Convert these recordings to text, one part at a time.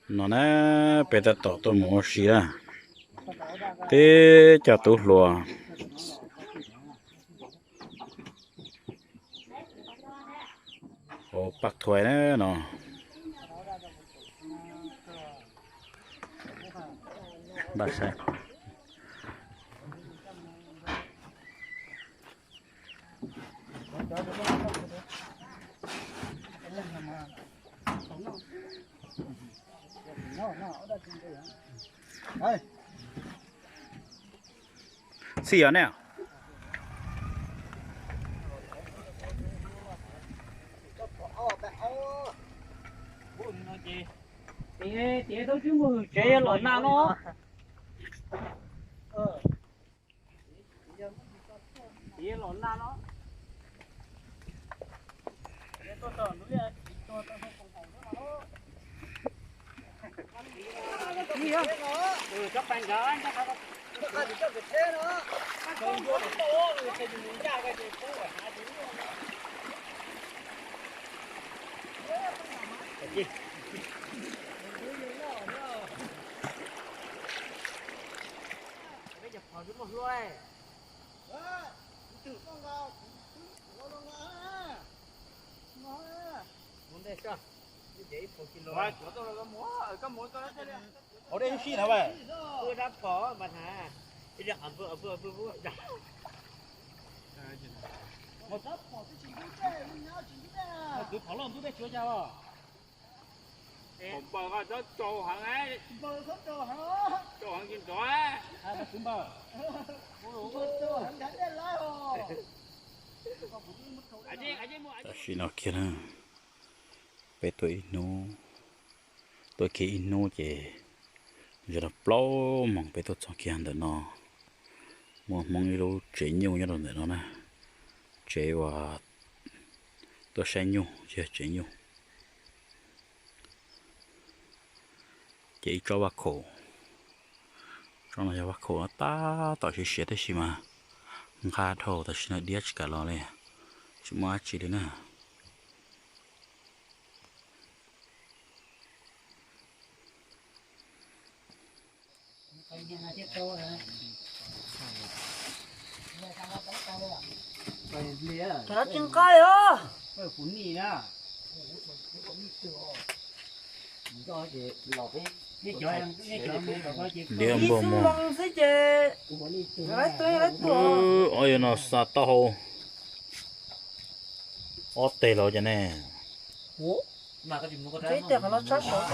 No na, peb tab tom tuaj mus ua si na. Tib co tub hluas hauv Paj Thuai na no. Npaj saib. Txhij os nej. Tiav tau tswb mus hwm tsev los nag no. Tiav los nag no. Hauv dej sib no. Tus phom loj ntub dej tsuav cas os. Npaws txhob tsau heev, tsau heev tsis nrov. Tam sim no kiag na, peb tuaj ib hnub, tuaj kiag ib hnub ces zaum no plaub moos peb tuaj txog kiag ntawm no. Muaj Hmoob ib lub tsev nyuj nyob rau ntawm no na, tsev uas tuaj saib nyuj, yog tsev nyuj. Ces ib tsob vaj khaum, tsob no yog vaj khaum no tab tom siav siav tab sis mas nqa dhau tam sim no diab tsis kam los li, tsis muaj dab tsi li na. Cov no tsis nqaij os. Diab ib npua xwb mus. Ces ob yawg no xa taub hau ob teg los cas ne. Ib teg qhov no tshab saud.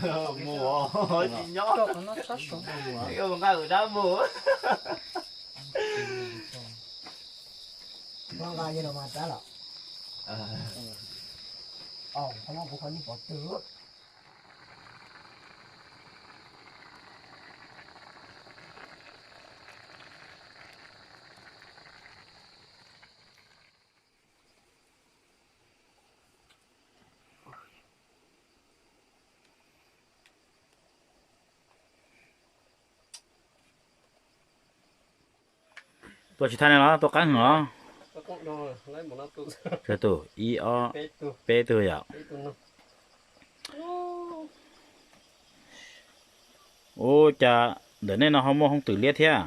Qhov no tshab saud. Tuaj tsis thaj ne los tuaj qab heev os. Tus ib ob peb tug yom. Ua cas ntawm nej no ho muaj hoob twm liab thiab?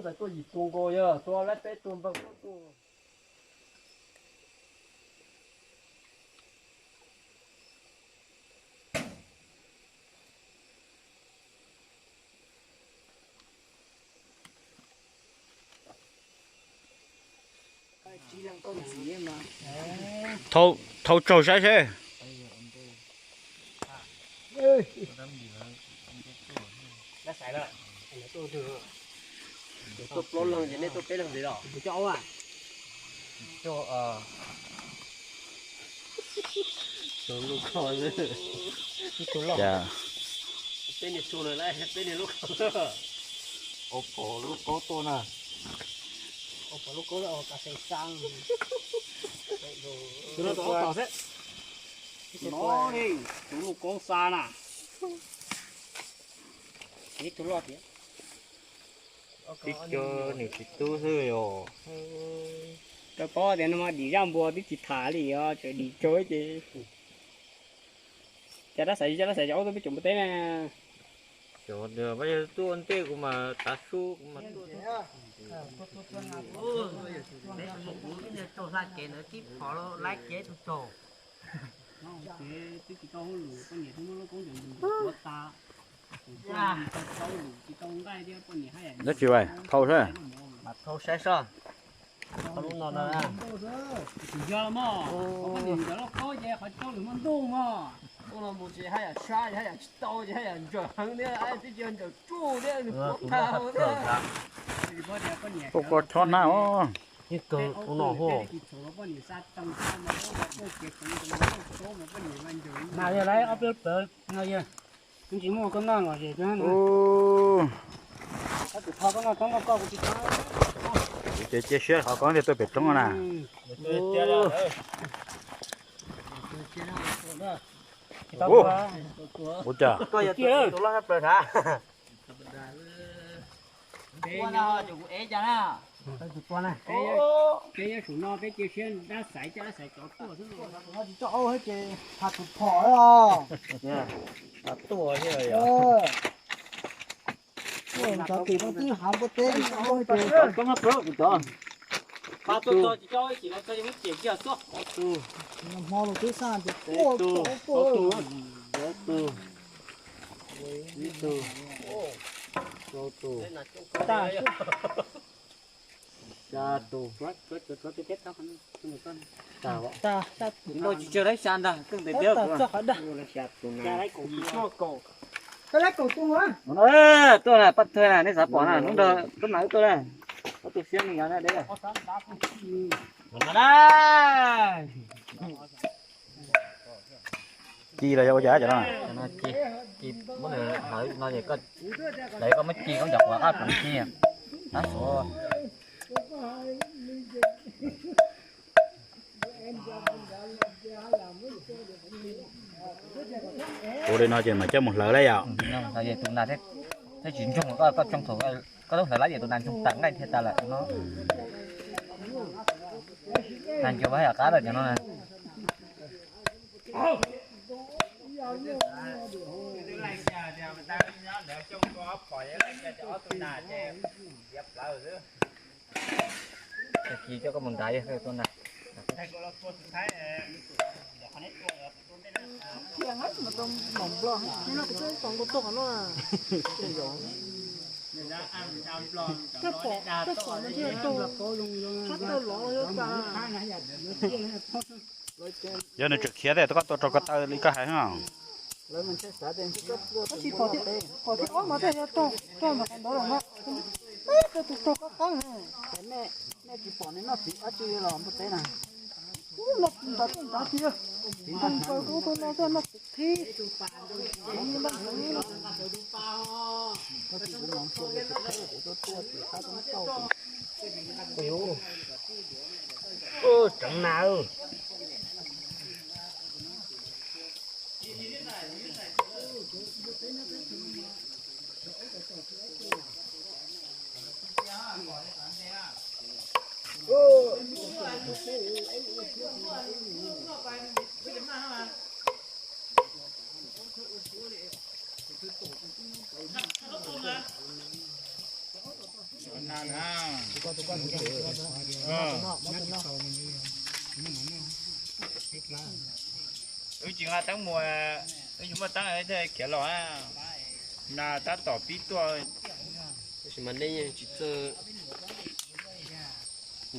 Ntxawm tuaj yim tus nkaus yog tuaj lab peb tug npawg tuaj. Thau tsaug saib seb. Tuaj plaub leeg ces nej tuaj peb leeg ntxiv los? Peb niag txhua lawm, peb niag lub kho. Ua pom lub kaub tuaj na. Ua pom lub kaub, ua kas xees xab. Tus no tus ob tom xwb. No ne, tus lub kaub xa na. Ib tug loj tiag. Tib co niam txiv tub xwb os. Rau paub tias no mas dim zaj npua twb tsis tham li os, tseem dim tsaug ces. Cas dab xaiv, cas dab xaiv cov ub tuaj peb tsoom npua teb na. Cov peb yog tuaj ntej kuv mas tav su kuv mas tuaj. Peb tsis mus ib niag tsaug hlab kev ntawd tib phom lawm, lab kev tus tsaug. Dab tsi vais, thau saib. Mas thau saib soj. Qhov lub no no na. Tsis yog mog, qhov poj niam ntawm loj khaub ces qhov tsaug lwm hmo ntuj mog. Ub no mus ces haj yam sab, haj yam tsis tau ces haj yam ntsawm heev thiab, twb tsis yog ntsawm tsuj thiab, nws puav tag thiab. Ua ko chob hnab os. Yeej kawg ua no huaj. Mas yog lawv ob peb plawv no yog, kuv tsis muaj koj noj los ces Ub, tus thau koj noj toob koj koj kuv tsis tau. Kuv ces cia siab qhov koj thiaj tuaj pem roob na. Ub, ua cas? Koj yog tus loj tshaj plaws sav. Ua no ces kuv ev cas na. Peb nyob saum no peb cia siab dab xaiv coj dab xaiv cov tuaj xwb. Tsis tso ces tha tus phom os. Tuaj cov tim no twb hav npua teb. Cov koob hab plaub kuv cov. Pab tuaj tso tsis tso ib chim no tso ces muab ciam kiag xwb. Hmo los twb xaj ces tus, plaub tus, ib tug, rau tus, xya tus. Tsis tsawg laib xya ntag, keej tiag tiag. Tuaj na, pab thawj na, nej xav pom na, hnub nrog tub nas tuaj na, ob tug siab me nyuam na deb. Ci los yog ua cas cov no? Ci, ci muab nws hlawv no es lawv koj muab ci koj cov quav qab kuv ci. Tab sis Ua li no ces mam coj mus hlawv lauj yom. Tus nas thiab tsis ntsoog, koj tsoo thaum koj lub hlawv lab yam tus nas ntsoog tas nqaij thiaj tas lawm no. Nas ncuav mas yam qab lawm cov no na. Tag kis coj koj mus nrad yog koj tua nas. Yog nws tseem khiav thiab koj tua rau ko taw li koj hais os. Tab sis pom thiab ob mas thiaj yog tog tog mas ntawd los no. Tus tog qab qab. Nej tsis pom nws noj txiv dab tsi los npua teb na. Noj txiv nrad tej nrad tiag. Tus npawg kuv tus no thiaj noj txiv qhib. Tseev na. Wb tsis nqa teeb mus, wb tsis muaj teeb thiaj khiav los. Nas tab tom pib tuaj. Tab sis mas nej yeej tsis txawj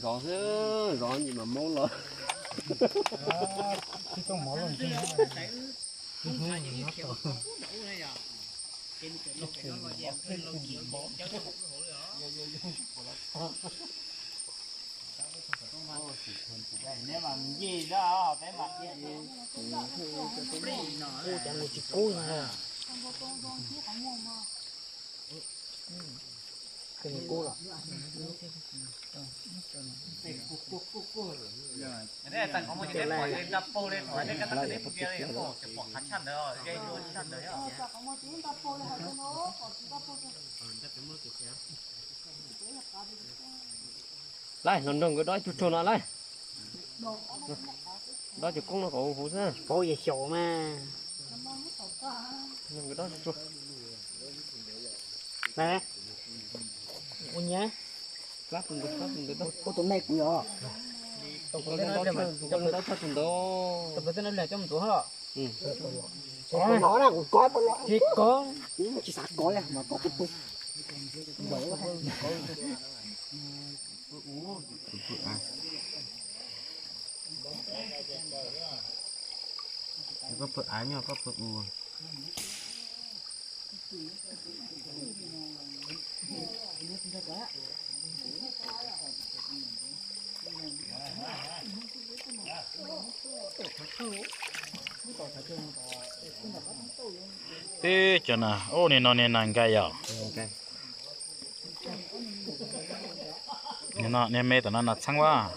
zov xwb, zov ntsis mas mob los. Ua cas nws tsis kub na. Nws kub los. Lawm, los nrog nkawd dob ib tug tsaug no lawm. Dob cov koob no kom huv huv xwb. Paub yog xyaum mas. Nrog nkawd dob tug tsaug. Ua nyias. Plab tus ntawd, plab tus ntawd dob. Ua tus me kuv yog. Tus ntawd dob tshaj tus ntawd. Tsis kov, tsis kov, mas kov pub pub. Koj pw av nyob koj pw u. Tib co na, ub, niag no niag nas nkais yom. Niag no niag me tom no nas txheeb vas.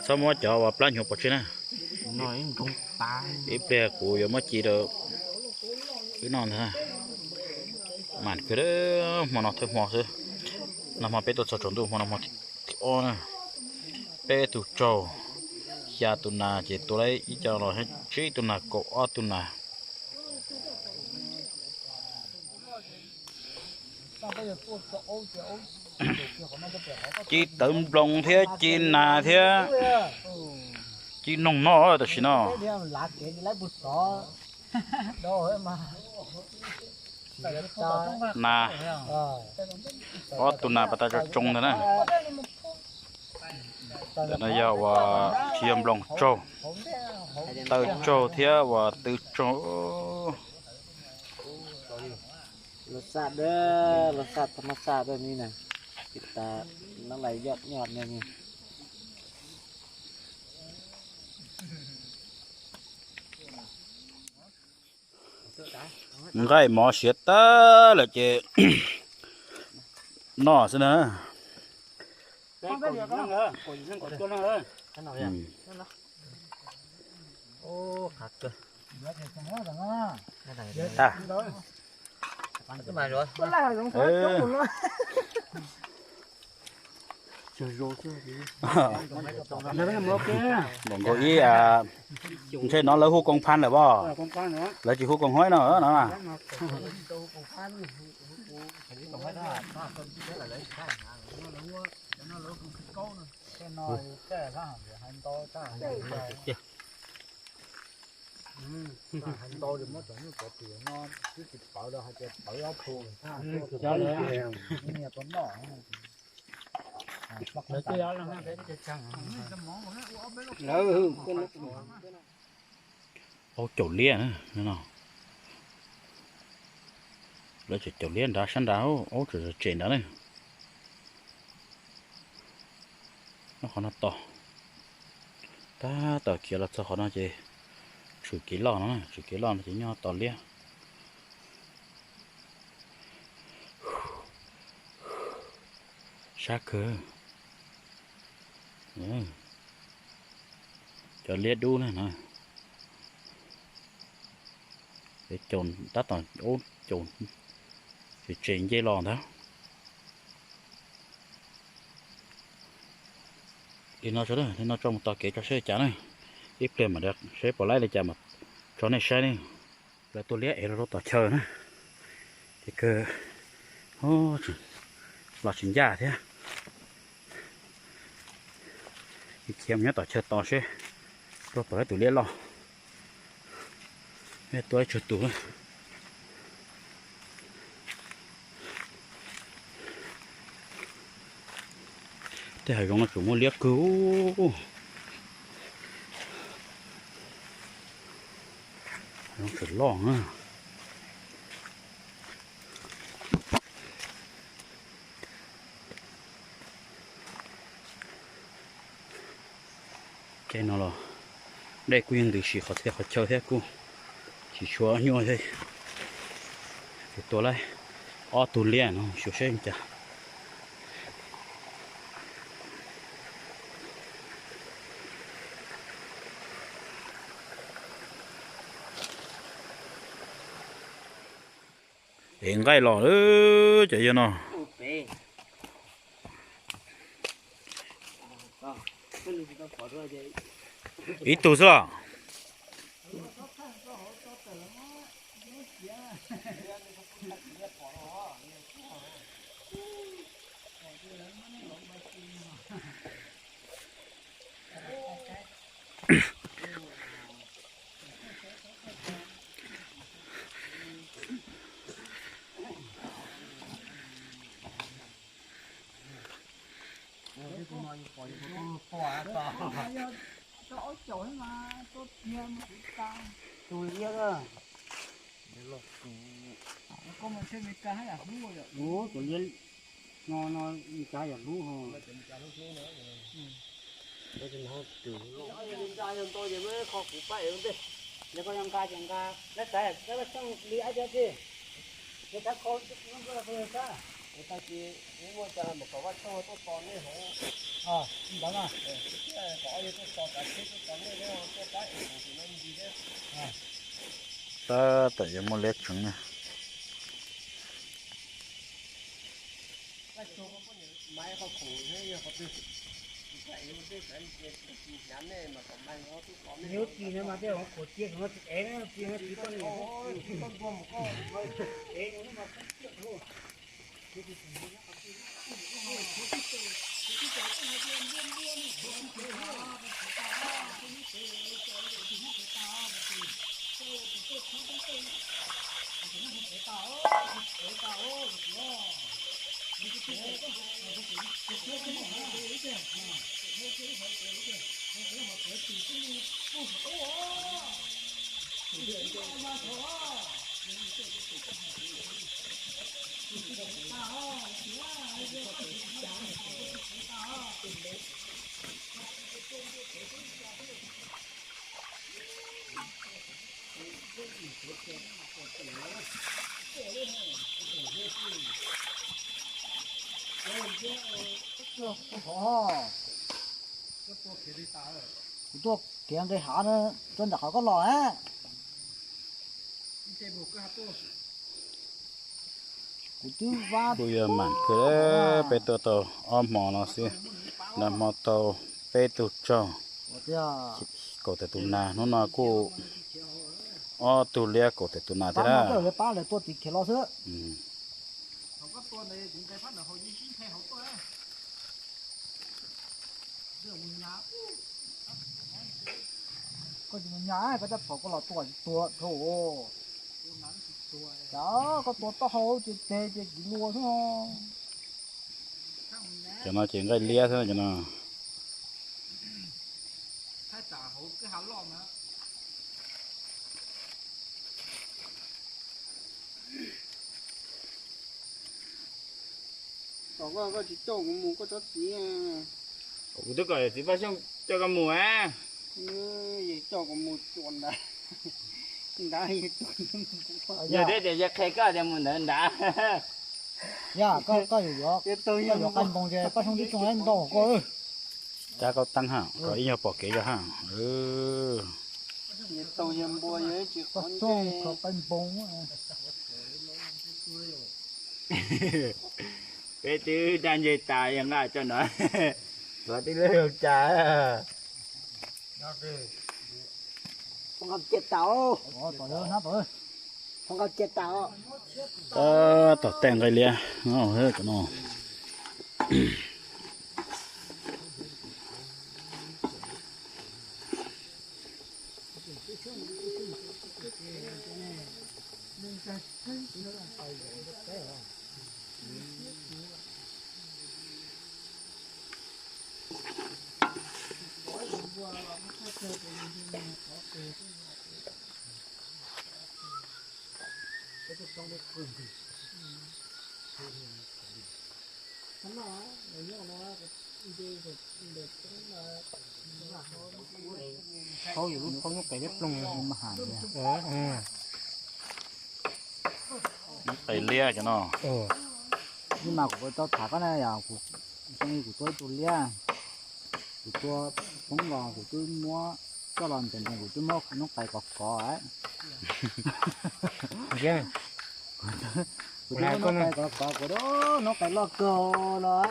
Txhob muab cov uas plab hnyuv pov tseg na. Ib pliag kuv yuav muab ci rau wb noj ntag. Mam kawg, hmo no thawj hmo xwb. Nag hmo peb tuaj txog tsaus ntuj, hmo no hmo thib ob na. Peb tug tsaug, xya tus nas ces tua lawm ib co los tsib tus nas, kaum ob tus nas. Ci tawv nploos thiab ci nas thiab ci noog noj tam sim no. Nas, ob tug nas pas tas tsoo tsoo ntag na. Ntawm no yog uas tsis yog nploos tsaug, taw tsaug thiab uas tw tsaug. Los xaj dab, los xaj thaj mab xaj dab ni na, tas no lais yoj nyob ne. Nqaij mov siav tag lawm ces noj xwb na. Nkaus ib, ntshe no lawv hu koom phan lawm pob, lawv tsis hu koom huab no no. Aub caum liab no. Lawv tseem caum liab nrad sab nrad, aub tseem tsem nrad ne. Nyob qhov no tos, tab tom khiav los txog qhov no ces tshwm kev loj no, tshwm kev loj no ces nyob tos liab. Sab kawg. Cov liab dub na no. Ces caum tab tom ub caum ces tsem nce los ntag. Li no, li no tso mus tos kev tso seb cas na. Ib pliag mam seb puas laib li cas mam tso nej saib ne. Lawv tua liab ev los rau tom chaw na. Ces kawg los tsis ncaj thiab. Khiav mus nyob tom chaw tos seb puas pom tus liab loj. Tua ib tsug tus. Tej hav zoov no tseem muaj liab kawg. Hav zoov tseem loj na. Ces no los dej kuj yeej ntws sim qhov txhia qhov chaw thiab, kuj tsis tshua nyuaj thiab. Ces tua lawm ob tug liab no xyuas seb cas. Ev nqaij los lawm cov yawg no. Ib tug xwb los? Tus liab, tus liab no cas yam hlub ho. Yog koj yuav nqa ces nqa, lawv xav lawv xyoj li ab thiab xwb. Ces xav kho, tag kis muaj cas mus kom vaj tshooj tuaj tos nej hauv. Ntawd mas, kom yog tuaj tos kav tsheb tuaj tos nej, tuaj pab ev khoom no me ntsis thiab. Tab tom yuav muaj liab tseev na. Lub kis no mas tej khoom cia no tsis ev na, cia no tsis tau. Kuv tuaj kev nqis hav na, tuaj nram qhov koj los na. Kuv twb vab. Kuj yog mam kawg, peb tuaj tau ob hmo no xwb, nag hmo tau peb tug tsaug. Kaum tawm tus nas, hnub no kuj ob tug liab kaum tawm tus nas thiab na. Pab lawv tuaj tim khiav los xwb. Koj tsis mus nyas, koj coj pom koj los tua tsis tuag dhau. Cas koj tua taub hau ces teg ces kiv lua xwb. Cov no ces nqaij liab xwb cov no. Koj tsis coj kuv mus koj tsob txiv. Kuv twb kom txiv Paj Xyooj coj koj mus a. Coj kuv mus tsuas ntawd. Ntawd yog thiab tias yog qhia koj tias mus ntawd nrad. Yog koj yuav, koj yuav qaij npoo ces Paj Xyooj twb tsoo ntau koj. Cab koj teeb ha, kom ib nyuag pom kev yog ha. Paj Xyooj kho qaij npoo. Peb twb daj ntseg tas yog nqa coj no. Kov tib lub zoo cas. Tab tom tej nqaij liab no. Thaub yus lub thaub nyob qes liab ploog mas has. Qes liab cov no. Nim mas kuv tau tham koj na yom, kuv zoo li kuv tua ib tug liab, kuv tua poob los kuv twb muab coj los ntev ntev kuv twb muab noob qes kov kov. Kuv twb Kuv noob qais loj kawg los,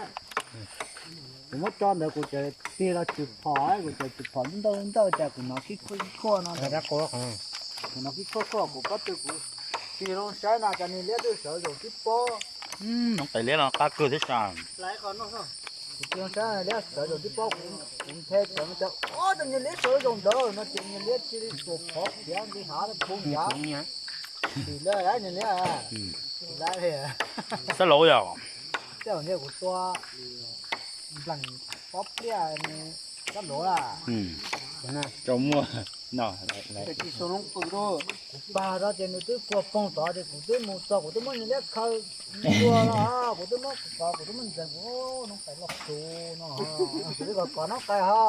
kuv muab tso ntawd kuv tseem tig los tsis phom, kuv tseem tsis phom ntawj ntawj cas kuv hnov khib khuaj khuaj no. Kuv hnov khib khuaj khuaj kuv pob tw kuv tig loo saib no cas niag liab twb sawv zaum tib pob. Noob qais liab no qab kawg thiab sas. Kuv tig loo saib liab sawv zaum tib pob, kuv nthe tawm no cas ob tug niag liab sawv zaum ntawd no ces niag liab cia li tuam phov khiav nti hav phu ncav. Tim lawm niag liab, xab laub yom. Tej zaum niag kuv tua nplees pob pliaj sab luav lawm. Tau muaj no. Kuv pag tod ces nws twb kuag poog tod ces kuv twb mus txog kuv twb muab niag liab khaws tua no, kuv twb muab kuv tod kuv twb muab ntxeev kuv noob qais loj kawg no, kuv twb kov kov noob qais ho.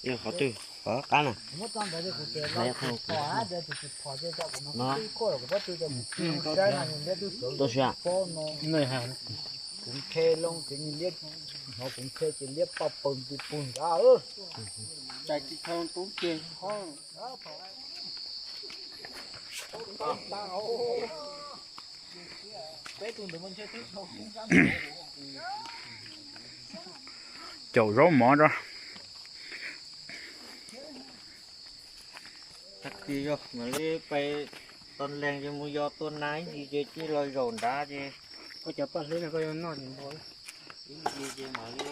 Qhov twg? Qhov qab na. Kuv muab tso ntawd ces kuv tseem los tsis phom, tseem tsis phom ces kuv hnov khib khuaj kuv pob tw ces kuv tig saib no niag liab twb sawv pob no. Kuv nthe loo ces niag liab, hnov kuv nthe ces liab paj paws nti pug ncav. Caum zaub mov tso. Tag kis yog mam li pais tos lees ces mus yos tua nas ib ntsis ces cia los zaum nrad ces. Koj cov paj hlwb no koj yuav noj ces npau ib ntsis ces mam li.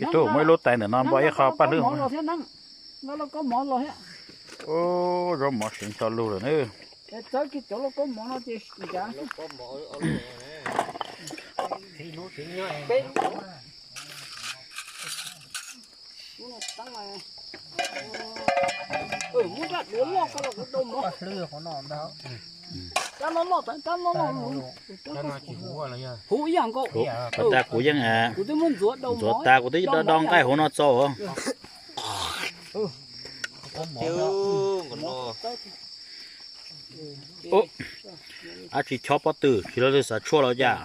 Ib tug muaj ib lub tais ntawm no npau ib qho paj hlwb. Ub, zaub mov seev xo lug lawm na. Huv ib yam nkaus. Kuv twb muab ntxuav tas kuv twb do do nqaij hauv no txo. Ab tsi chob pob tw tsis los lwg xav tshuaj los cas.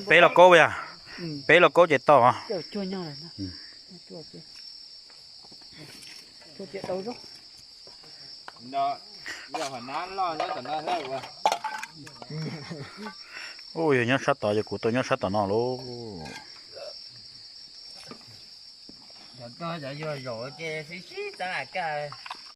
Peb los kaub yog, peb los kaub ces tau. Ub, yog nyob sab tod yog kuv tau nyob sab tom no lauj. Cov koj cov yuag zaum ces sib sib txeeb kag.